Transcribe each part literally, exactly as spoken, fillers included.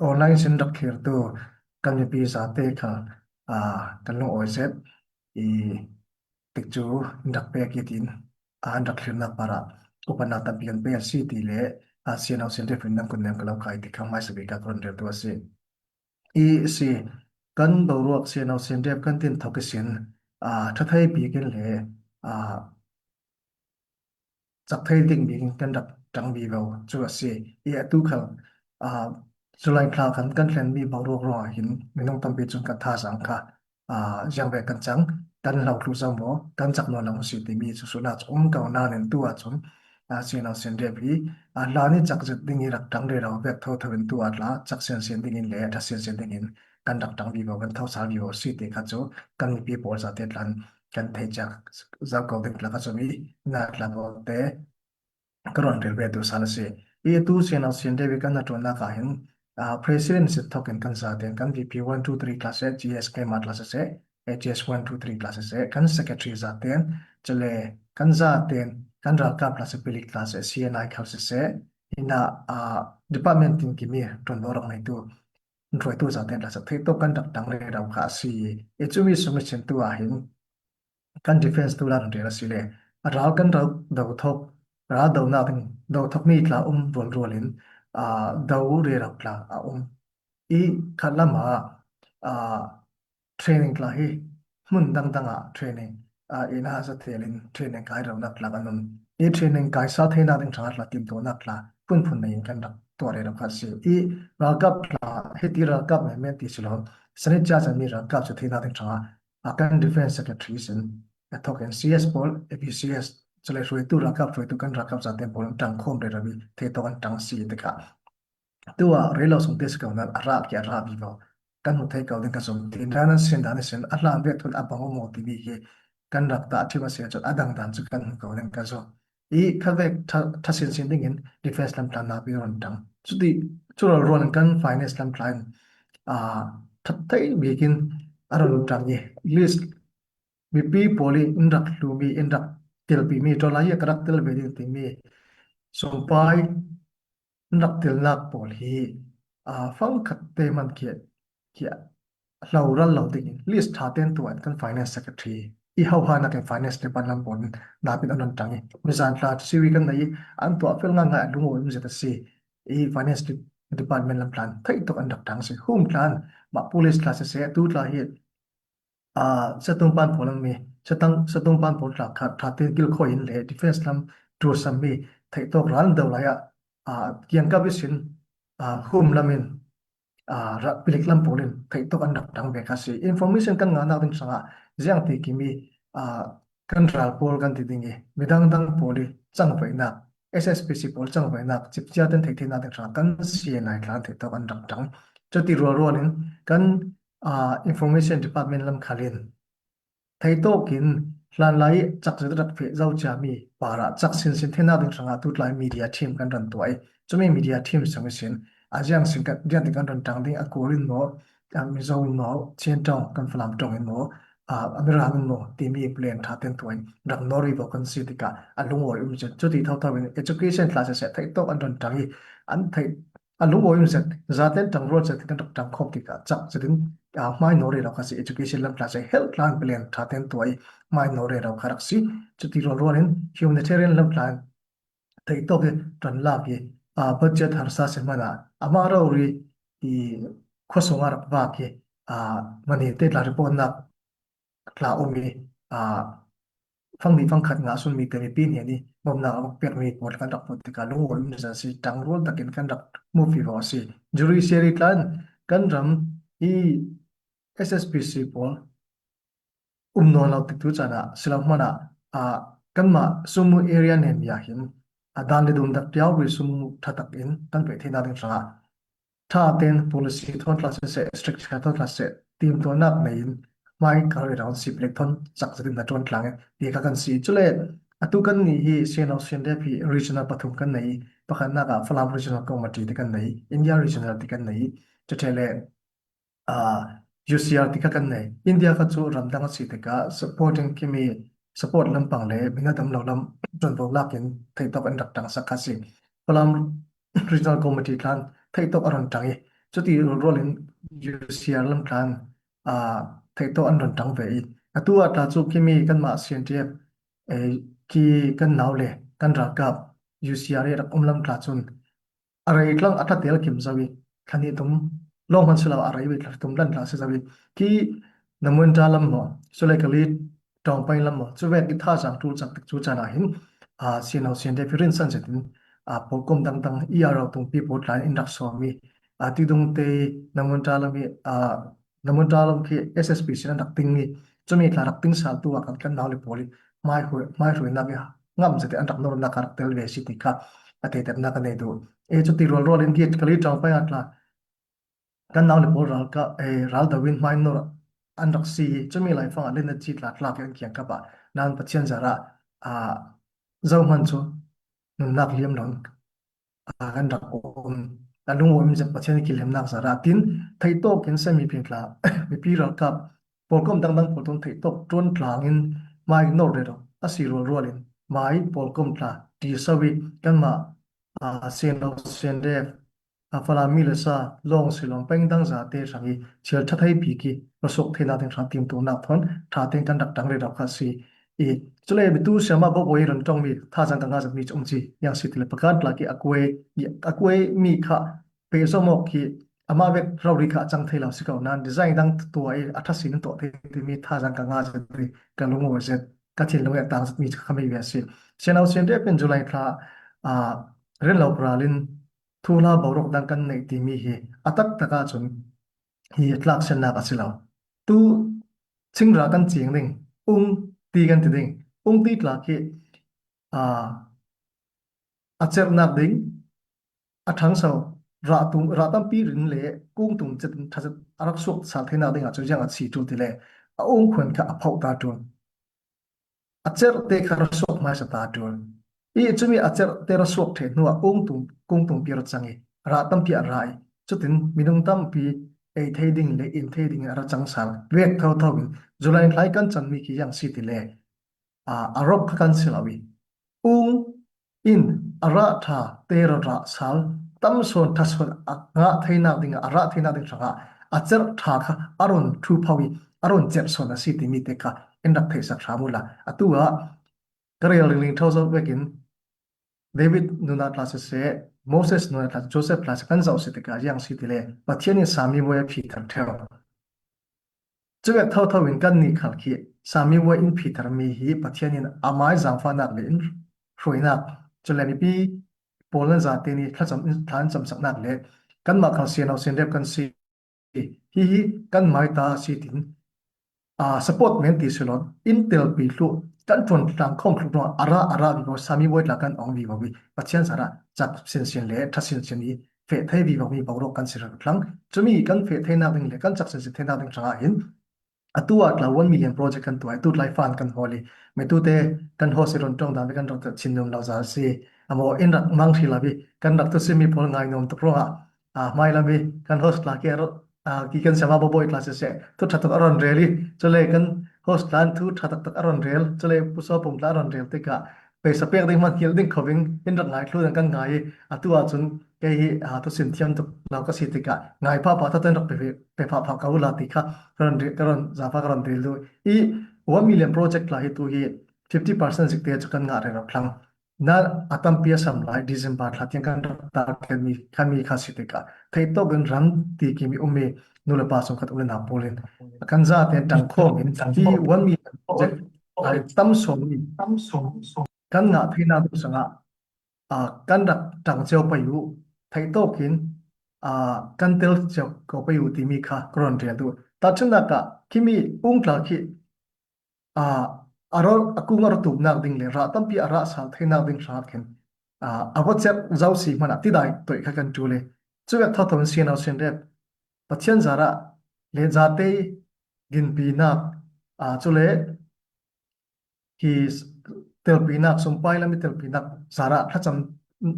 online sin rak thlirtu kan mipi zate kha, aa, kan lungawi zet. I tikcu in rak pek i tin, aa, in rak thlirnak parah upatnak tampi kan pe a si ti le, aa, C N R C N D F in nan kun nem ka lo kai ti kha hmaisa bik ah ka run reltu a si. I si kan boruak C N R C N D F kan tin thawk i sin, aa, ṭha thei bik in le, aa, cak thei ding bik in kan rak ṭang vivo cu a si. I atu khal, aa, July thla kan, kan thlenmi boruak ruangah hin minung tampi cun kan thazaang kha, aa, ziangvek kan cang, kan hlo thlu zo maw, kan cak nawn lo si timi cu suhnak cu um ko nain tu ahcun, aa, C N R C N D F hi, aa, hlan i cak zet ding i rak ṭang rero vek thotho in tu ah tla cak sinsin ding in le ṭha sinsin ding in kan rak ṭang vivo, kan thosal vivo si ti kha cu kan mipi pawl zate tlan kan theih ciak zo ko ding tla ka cumi na tla ko te ka rawn rel ve tu sal a si. I tu C N R C N D F kan hnaṭuannak ah hin, aa, president si thawk in kan zaten kan V P one two three tla seh, G S keimah tla seh, A G S one two three tla seh, kan secretary zaten, cule kan zaten kan ralkap tla seh, pilik tla seh, C N I khal seh, ina, aa, department tin kimi ṭuanvo rak ngeitu hruaitu zaten tla seh, theih tawk kan rak ṭang rero kha a si. I cumi sung i chin tu ah hin kan defense tu lan rel a si le, a ral kan ral do thawk, ral donak ding do thawk mi tla um rualrual in, aa, do rero tla a um. I khat lam ah, aa, training tla hi hmun dangdang ah training, aa, ina zatel in training kai ronak tla kan um. I training kai sa theinak ding ṭhang ah tla timtuahnak tla phunphun nei in kan rak tuah rero kha a si. I ralkap tla hiti ralkap men men ti si lo, sanicha chan mi ralkap si theinak ding ṭhang ah a kan defense secretary sin a thawk in C S pawl, A P C S, cule hruaitu ralkap hruaitu kan ralkap zate pawl in ṭang khawm rero i thei tawk an ṭang si tikah tu ah rei lo sung te si ko nan a rah khi a rah vivo kan hmu thei ko ding ka zum ti dan a sin dan a sin a hlan vek thun a bang maw timi hi kan rak tah ṭhim a si ahcun a dang dan cu kan hmu ko ding ka zum. I kha vek ṭha, ṭha sinsin dingin defense lam tla napi run ṭang. Cuti cu rualrual in kan finance lam tla in, aa, ṭha thei bik in a run ṭang i list mipi pawl i in rak hlumi, in rak telpimi, ṭawlai i ka rak tel ve ding timi sumpai in rak telnak pawl hi, aa, fang khat te hman khi, khi hlo ral lo dingin list ṭha ten tuah in kan finance secretary i hohanak in finance department pawl in napin an run ṭang i mizan tla C V kan nei i an tuah fel ngaingai a lungawi um zet a si. I finance de-, department lam tlan theih tuk an rak ṭang si. Hum tlan mah police tla sese tu tla hi, aa, satung pan pawl an mi satang, satung pan pawl tla kha ṭha ten kilkhawi in le defense lam ṭursam mi theih tawk ral do lai ah, aa, kiangkap ihsin, aa, hum lam in, aa, ra-, pilik lam pawl in theih tawk an rak ṭang ve kha si. Information kan ngahnak ding hrangah ziang ti kimi, aa, kan ral pawl kan ti ding i midang dang pawl i cangvaihnak, S S P C pawl cangvaihnak cipcia ten theih theinak ding hrangah kan C N I tlan theih tawk an rak ṭang. Cuti rualrual in kan, aa, information department lam khal in theih tawk in hlanlai i cak zet rak feh zo ciami parah cak sinsin theinak ding hrangah tutlai media team kan ran tuah i cumi media team sang ihsin a ziang sin kan rian ding kan ran ṭang ding a Kawl in maw, a Mizo in maw, Chin ṭawng kan Falam ṭawng in maw, a, a Mirang in maw timi plan ṭha ten tuah in rak nawl rih kan si tikah a lungawi um zet. Cuti thotho in education tla sese theih tawk an ran ṭang i an theih a lungawi um zet, zaten ṭang rual zet kan rak ṭang khawm tikah cak zetin, aa, hmai nawl rero kha si. Education lam tla se helh tlan plan ṭha ten tuah i hmai nawl rero kha rak si. Cuti rualrual in humanitarian lam tlan theih tawk i ṭan lak i, aa, budget harsa si hmanah amah rori i khuasung a rak vak i, aa, mani te tla report nak tla um i, aa, fang nih fang khat ngah sun mi te mipi hnen i bawmhnak a vak pekmi pawl kan rak hmuh tikah lungawi um zet si, ṭang rual takin kan rak hmu vivo a si. Judiciary tlan kan ram i S S P C pawl um nawn lo tiktu caan ah si lo hmanah, aa, kanmah Sumu area nemmi ah hin a dan le dum dak tiau rui Sumu ṭha takin kan peih theinak ding hrangah ṭha ten policy thawn tla sese, structure thawn tla sese, timtuahnak nei in hmai kar i rawn sip lek thawn cak zetin na ṭuan tlang e ti kha kan si. Cule atu kan nih hi C N R C N D F hi regional pathum kan nei i pakhatnak ah Falam Regional Committee te kan nei i India Regional te kan nei i cuṭhe le, aa, U C R te kha kan nei. India kha cu ramdang a si tikah supporting kimi support lampang le mi na dam lo lam ṭuanvo lak in theih tawk an rak ṭang sak kha si. Falam Regional Committee tlan theih tawk a rawn ṭang i Chuti rualrualin U C R lam tlan, aa, theih tawh an rawn ṭang ve i. A tu a tla chu khimi kanmah C N D F, eh, khi kan nau le kan ralkap U C R i rak um lam tla chun a rei tlang a ṭha tel kim zo i, thla hnih tum lawng hman si lo a rei ve thla tum lan tla si zo i. Khi Namuinta lam maw, chule Kali Ṭawngpain lam maw, chuvek i thazaang tul chak tik chu chanah hin, a, C N O C N D F rinsan zetin, a, pawlkawm dang dang i a rau tungpi pawl tlan in rak sawm i, a, Tuidung te Namuinta lam i, a, Namuinta lam khi S S P C in an rak ting i, chumi tla rak ting sal tu a kan kan nau le pawl i, hmaihruai, hmaihruainak i ngam zetin an rak nawrnak a rak tel ve si ti kha a theihtepna ka nei duh. E, chuti rualrualin khi Kali Ṭawngpain a tla, kan nau le pawl ral ka, eh, ral doin hmai nawr an rak si i, chumi lai fangah lenna chi tla tlak i an kiang ka pah nan Pathian zarah, ah, Zohman chu nunnak liam loin, ah, kan rak um. A lungawm zet Pathian i kilhemnak zarah. Tin, theih tawkin semi pin tla, mipi ralkap, pawlkawm dang dang pawl tun theih tawk ṭuan tlangin hmai nawr rero a si rualrualin, hmai pawlkawm tla ti so i kanmah, ah, C N O, C N D F, a Falam mi le sa, lawng silawm peng dang zate hrang i thil ṭha thei bik i ruahsuak theihna ding hrang timtuhnak thawn ṭha tein kan rak ṭang rero kha si i. Chule mitu siama bawbawi rawn ṭawng mi thazaang ka nga zet mi chu um chi, yang si tile pakan tlak i a kuai, i a kuai mi kha peih zawm awk khi amah vek rori kha a chang thei lo si ko nan design dang tua i a ṭha si nan tawh thei ti mi thazaang ka nga zet i ka lungawi zet, ka thinlung i a tang zet mi chu kha mi ve si. C N O C N D F in July thla, ah, rinlo paralin thuhla boruak dang kan neih ti mi hi a tak taka chun hi tlaksennak a si lo. Tu chingra kan chiang ding, ung ti kan ti ding, ung ti tlak hi, a, a cherhnak ding, a ṭhangso, rah tum, rah tampi rin le kung tum chet in ṭha zet a rak suak sal theinak dingah chu ziang a si tul ti le a ung khuan kha a phauh ta tul. A cherhte kha ra suak hmaisa ta tul. I chumi a cherhte ra suak ṭheh hnuah kung tum, kung tumpi a ra chang i, rah tampi a ra i. Chutin minung tampi ei thei ding le in thei ding a ra chang sal vek tho tho in July thlai kan chan mi khi yang si ti le, a, a rawp kha kan si lo i. Ung in a rah ṭha te ra rah sal tam sawn ṭha sawn a ngah theinak ding a rah theinak ding hrangah a cherh ṭha kha a rawn ṭhu pho i a rawn cherh sawn a si ti mi te kha in rak theihsak hram ula. A tu ah ka rel ringling tho zo vekin David nuna tla sese, Moses nuna tla, Joseph tla se kan zoh si tikah ziang si ti le Pathian in Sami buai a phi thar theu. Chuvek tho tho in kan nih khal khi Sami buai in phi thar mi hi Pathian in a mai zangfahnak le in hruainak, chule mipi pawl nan zate ni thlacham, thla an chamsaknak le kanmah khal sianau sianrep kan si hi hi kan mai ta si tin, a, support men ti silon in telpi thlu kan ṭuan tlang khawm thlu ṭuan a ra a ra vivo Sami buai tla kan awng vivo vi Pathian zarah chak sinsin le ṭha sinsin i feh thei vivo mi boruak kan si reng thlang. Chumi kan feh theinak ding le kan chak sinsin theinak ding ṭangah hin a tu a tla one million project kan tuai tu tlai fan kan hawl i mitute kan host i rawn ṭawng dan kan rak chin nuam lo za si a maw in rak mang hri lo i kan rak thusim mi pawl ngai nuam tuk rawngah a hmai lam i kan host tla ki a rawh, a, ki kan siama bawbawi tla sese thu ṭha tak a rawn rel i chule kan host tlan thu ṭha tak tak a rawn rel chule Pu Sawpum tla a rawn rel tikah peisa pek ding hman hngilh ding khovin in rak ngai thlu dan kan ngai i a tu ah chun kei hi, a, thusim thiam tuk lo ka si tikah ngai phah phah tha ten rak pe, pe phah phah ka ula ti kha ka rawn ri-, ka rawn zafa ka rawn rel duh i one million project tla hi tu hi fifty percent zik te chu kan ngah reng rawh thlang. Na a tampi a sam lai December thla tiang kan rak target mi kha mi kha si tikah theih tawk in ram ti kim i um i nu le pa sawm khat um le na pawl in kan za te tang khawm in i one million project ai tam sawm i kan ngah theihna tu sangah, a, kan rak ṭang cheu pai u, theih tawkin, a, kan tel cheu ko pai u timi kha ka rawn rel duh. Tah ṭhennak ah khimi ung tla khi, a, a raw, a kung a raw tumnak ding le rah tampi a rah sal theinak ding hra khin, a, a va cherh zo si hmanah tidai tawih kha kan ṭul e. Chuvek tho tho in sianau sianrep Pathian zarah le zate ginpinak, a, chule hi telpinak, sumpai lam i telpinak zarah, thlacham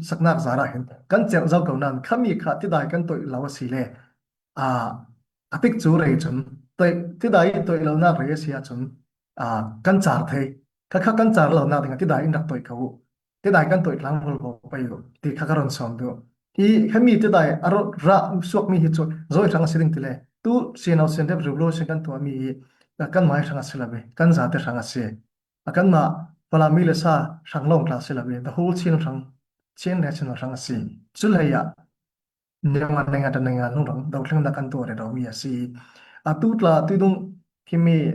saknak zarah hin kan cherh zo ko nan khami kha tidai kan tawih lo a si le, a, a tik chu rei chun tawih, tidai tawih lonak rei a si a chun, a, kan char thei. Kha kha kan char lonak dingah tidai in rak tawih ko u. Tidai kan tawih tlang hmul ko pai u ti kha ka rawn sawm duh. I hemi te dai a ro ra suak mi hi chu zoi hrang a si ding ti le. Tu C N O C N F revolution kan tuah mi hi, a, kanmah hrang a si lo ve, kan zate hrang a si. A kanmah Falam mi le sa hrang lawng tla si lo ve, the whole Chin hrang, Chin le Chin hrang a si. Chu lei ah, nunga, nunga ta nunga nung rang, dothlenna kan tuah rero mi a si. A tu tla, tu dung hemi,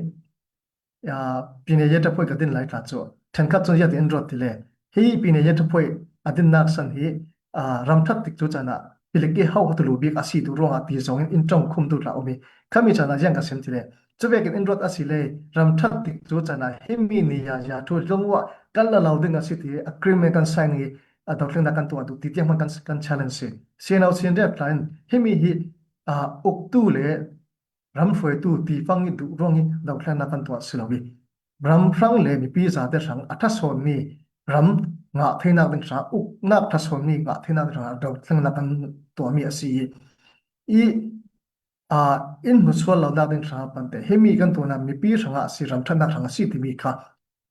a, Pi Ne Ye Tha Phoih ka din lai tla chu, ṭhenkhat chun ziat in rawt ti le. Hi Pi Ne Ye Tha Phoih a din nak san hi, a, ram ṭhat tik chu chana, Pi Lek Khe Hau hotu lu bik a si tu ruangah ti zawngin in ṭawng khum tu tla um hi. Khami chana ziang ka sim ti le. Chu vekin in rawt a si le, ram ṭhat tik chu chana, hemi ni ya ya thu zong uah, kan la lo ding a si ti, agreement kan sign hi, a, dothlenna kan tuah duh ti tiang hman kan, kan challenge si. C N O C N F tla in, hemi hi, a, uktu le ram hruaitu ti fang i duh ruang i dothlenna kan tuah si lo i. Ram hrang le mipi zate hrang a ṭha sawn mi ram ngah theinak ding hra, uknak ṭha sawn mi ngah theinak ding hra, dothlenna kan tuah mi a si i. I, a, in hmu sual lo nak ding hra pante, hemi kan tuahna mipi hrangah a si, ram ṭhatnak hrang a si timi kha,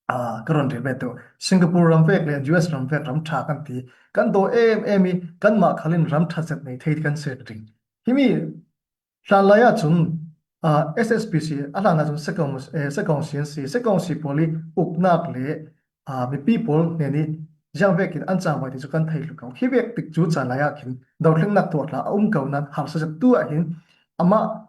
a, ka rawn rel ve tawh. Singapore ram vek le U S ram vek ram ṭha kan ti. Kan daw em em i, kanmah khalin ram ṭha zet nei thei kan si ring. Himi hlan lai ah chun, a, S S P C, a hlan ah chun Sekawng, eh, Sekawng C N C, Sekawng C pawl i uknak le, a, mipi pawl hnen i ziang vekin an chang vai ti chu kan thei hlu ko. Hi vek tik chu chan lai ah khin dothlennak tuah tla a um ko nan harsa zet tu ah hin amah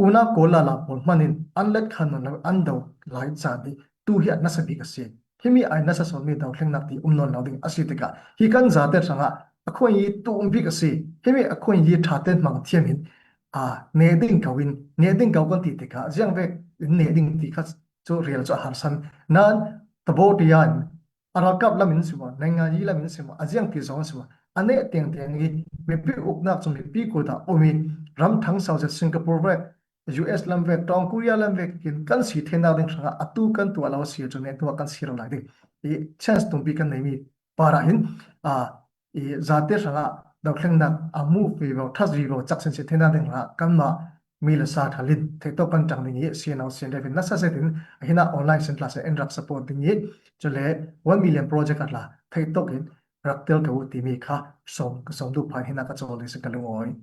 unau kawl la la pawl hmanin an let khan nawn lo an do lai chan hi tu hi a nasa bik a si. Himi ai nasa sawn mi dothlennak ti um nawn lo ding a si tikah hi kan zate hrangah a khuain hi tu um bik a si. Himi a khuain hi ṭha te hmang thiamin, a, ne ding ko in, ne ding ko kan ti tikah ziang vek in ne ding ti kha chu rial chu a harsan. Nan tabaw tia in a ralkap lam in si maw, naingnganyi lam in si maw, a ziang ti zawng in si maw, a neh tiang tiang i mipi uknak chu mipi kut ah um i ram thang sau zet Singapore vek, U S lam vek, Tawng Korea lam vek in kan si theinak ding hrangah a tu kan tuah lo a si chu neh tuah kan si ro lai ding. I chance tumpi kan nei mi par ah hin, a, i zate hrangah dothlennak a mu vivo, ṭha vivo, chak sin si theinak ding hrangah kanmah mi le sa ṭhalin theihtawp kan ṭang ding i, C N O C N F in nasa zetin a hinah online sin tla se en rak support ding i, chule one million project a tla theihtawp in rak tel ko timi kha sawm, ka sawm duh phan hinah ka chawl ding si ka lungawi.